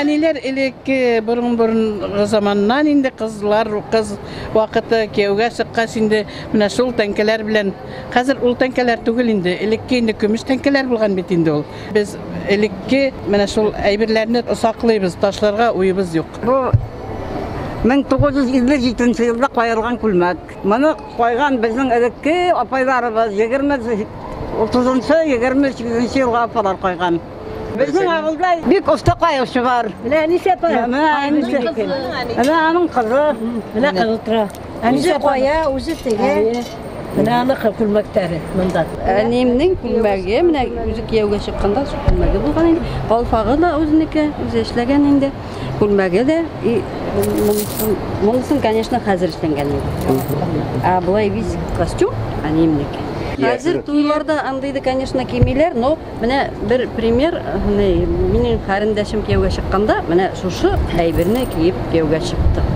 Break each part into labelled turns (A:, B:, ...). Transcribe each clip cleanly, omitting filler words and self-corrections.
A: әниләр элекке борын-борын заманнан инде кызлар, кыз вакыты кияүгә чыккач инде менә шул тәңкәләр белән. Хәзер ул тәңкәләр түгел инде, элекке инде көмеш тәңкәләр булган бит инде ул. Без элекке менә шул әйберләрне саклыйбыз, ташларга уебыз юк.
B: Бу 1957 елда каерылган күлмәк. Моны кайган безнең элекке апайларыбыз, 20 30-нчы, 28 елга апалар кайган. Безнең авылда бик оста каючы бар.
C: Менә Әнисә апа.
B: Менә Әнисә. Менә аның кызы.
C: Менә кызы утыра.
D: Үзе кая, үзе теге.
C: Менә аныкы күлмәкләре монда.
E: Әниемнең күлмәге, менә үзе кияүгә чыкканда шул күлмәге булган инде. Калфагы да үзенеке, үзе эшләгән инде. Күлмәге дә, и монысын, монысын, конечно, хәзер эшләнгән инде. Ә болай весь костюм әниемнеке. Хәзер туйларда андыйды, конечно, кимиләр, но менә бер пример, ни, минем карендәшем кияүгә чыкканда, менә шушы әйберне киеп кияүгә чыкты.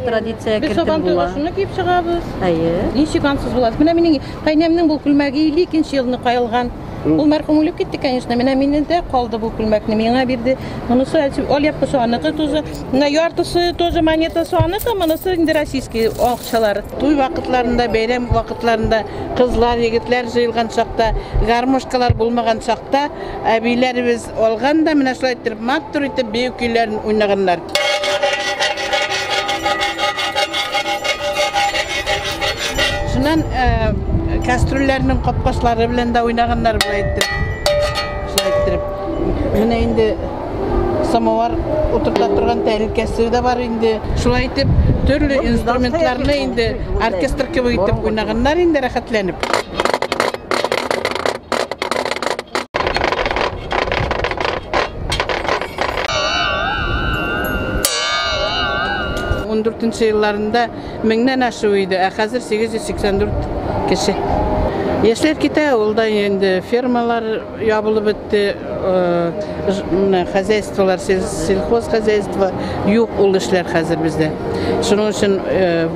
E: Традиция
F: Без
E: кертеп
F: Сабан туйга
E: була.
F: шуны киеп чыгабыз.
E: Әйе.
F: Ничек ансыз була? Менә минем кайнәмнең бу күлмәге 52 елны каелган. Ул мәрхүм үлеп китте, конечно. Менә миннән дә калды бу күлмәкне, миңа бирде. Монысы алъяпкысы аныкы тоже. Менә яртысы тоже монетасы аныкы, монысы инде российский акчалар.
A: Туй вакытларында, бәйрәм вакытларында кызлар, егетләр җыелган чакта, гармошкалар булмаган чакта әбиләребез алган да менә шулай итеп матур итеп бию көйләрен уйнаганнар. Шуннан кастрюльләрнең капкачлары белән дә уйнаганнар болай итеп. Шулай иттереп. Менә инде самовар утырта торган тәрилкәсе дә бар инде. Шулай итеп төрле инструментларны инде оркестр кебек итеп уйнаганнар инде рәхәтләнеп. Ун дүртенче елларында меңнән ашу иде, ә хәзер 884 кеше. Яшьләр китә, ул да инде фермалар ябылып бетте, менә хозяйстволар, сельхозхозяйство юк ул эшләр хәзер бездә. Шуның өчен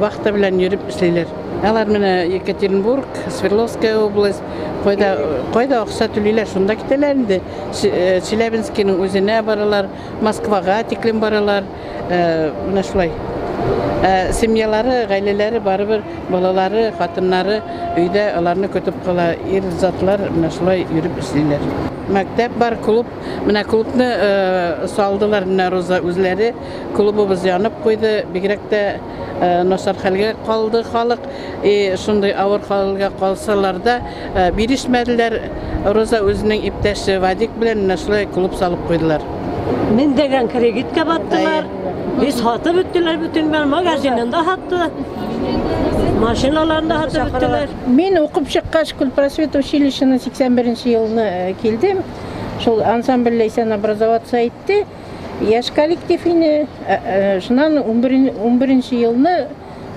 A: вахта белән йөреп эшлиләр. Алар менә Екатеринбург, Свердловская область, кайда, кайда акча түлиләр, шунда китәләр инде. Челябинскийның үзенә баралар, Москвага тиклем баралар. Менә шулай. Семьялары, гаиләләре барыбер, балалары, хатыннары өйдә аларны көтеп кала. Ир затлар менә шулай йөреп эшлиләр. Мәктәп бар, клуб. Менә клубны салдылар менә Роза үзләре. Клубыбыз янып куйды. Бигрәк тә начар хәлгә калды халык. И шундый авыр хәлгә калсалар да бирешмәделәр. Роза үзенең иптәше Вадик белән менә шулай клуб салып куйдылар.
C: Мин дигән кредитка баттылар. Biz сатып беттеләр бөтен магазинын да сатты. Машиналарын да сатып беттеләр.
D: Мин укып чыккач культпросвет училищены 81 елны килдем. Шул ансамбль Ләйсән образоваться итте. Яшь коллектив ине. Шуннан 11 елны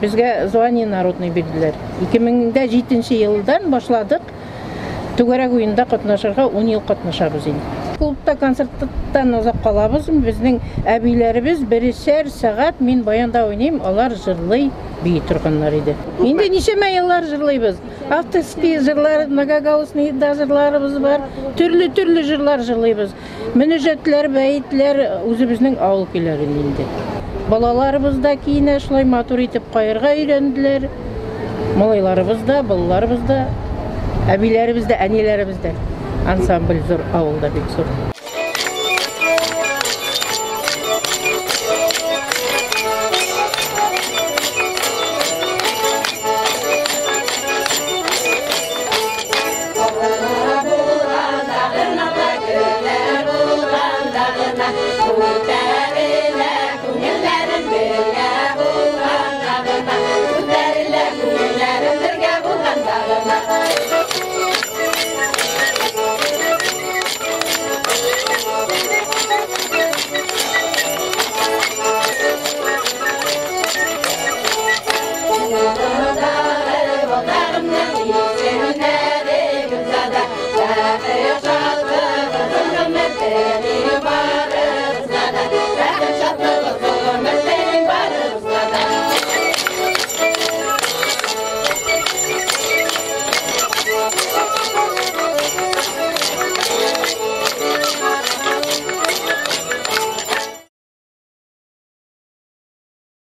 D: безгә звание народный бирделәр. 2007 елдан башладык. Түгәрәк уенда катнашырга 10 ел катнашабыз инде. Клубта концерттан озак калабыз. Безнең әбиләребез берешәр сәгать мин баянда уйныйм, алар җырлый, бии торганнар иде. Инде ничәмә еллар җырлыйбыз. Авторский җырлар, многоголосный да җырларыбыз бар. Төрле-төрле җырлар җырлыйбыз. Мөнәҗәтләр, бәетләр үзебезнең авыл көйләрен инде. Балаларыбыз да киенә шулай матур итеп каерга өйрәнделәр. Малайларыбыз да, балаларыбыз да, әбиләребез дә, әниләребез дә. Ансамбль зур, авылда бик зур.